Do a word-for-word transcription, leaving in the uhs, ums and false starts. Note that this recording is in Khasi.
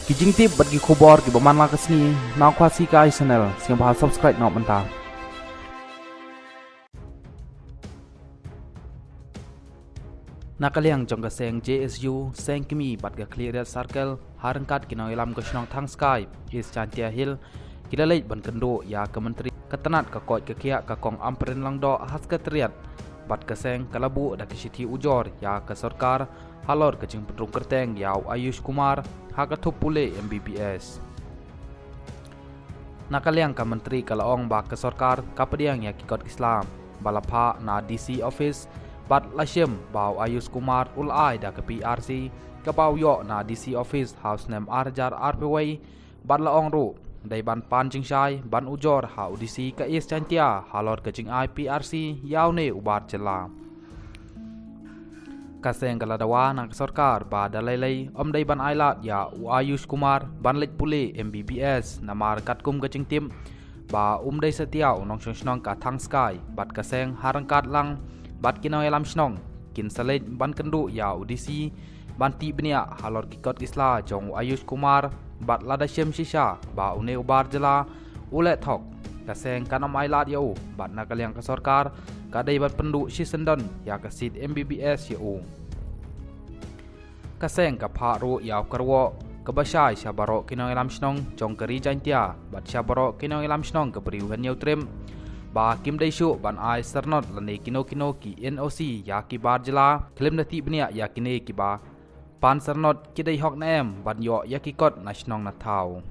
Ki jingtip bad ki khubor kiba man la ka sngi na Khasi Kai Channel, sngewbha subscribe noh mynta. Na ka liang jong ka seng J S U, seng kmie bad ka Khliehriat Circle, ha ryngkat ki nongïalam ka shnong Thangskai, East Jaintia Hills, ki la leit ban kynduh ïa ka Myntri ka tnat ka koit ka khiah, ka Kong Ampareen Lyngdoh, ha Secretariat, bad ka seng ka la buh da ka shithi ujor ïa ka sorkar halor ka jingpynrung kyrteng ïa u Ayush Kumar ha ka thup pule M B B S. Na ka liang ka Myntri ka la ong ba ka sorkar ka pdiang ïa ki kot ki sla ba la phah na D C office, bad la shim ba u Ayush Kumar u la ai da ka P R C kaba u ïoh na D C office ha u snem ar hajar arphew wei, bad la ong ruh dei ban pan jingshai ban ujor ha u D C ka East Jaintia halor ka jingai P R C ïa une u bar jylla. Ka seng ka la dawa na ka sorkar ba da lei lei ym dei ban ailad ïa u Ayush Kumar ban leit pule M B B S, namar katkum ka jingtip ba um dei satia u nongshong shnong ka Thangskai, bad ka seng ha ryngkat lang bad ki nongïalam shnong kin sa leit ban kynduh ïa u D C ban tih bniah halor ki kot ki sla jong u Ayush Kumar, bad lada shem shisha ba une u bar jylla u leh thok, ka seng kan ym ailad ïa u, bad na ka liang ka sorkar ka dei ban pynduh shisyndon ïa ka seat M B B S ïa u. Ka seng ka phah ruh ïa u kyrwoh kaba shai sha baroh ki nongïalam shnong jong ka Ri Jaintia bad sha baroh ki nongïalam shnong ka Bri u Hynñiewtrep ba kim dei shuh ban ai syrnod lane kino kino ki N O C ïa ki bar jylla khlem da tih bniah ïa kine kiba pan syrnod, ki dei hok ne em ban ïoh ïa ki kot na shnong na thaw.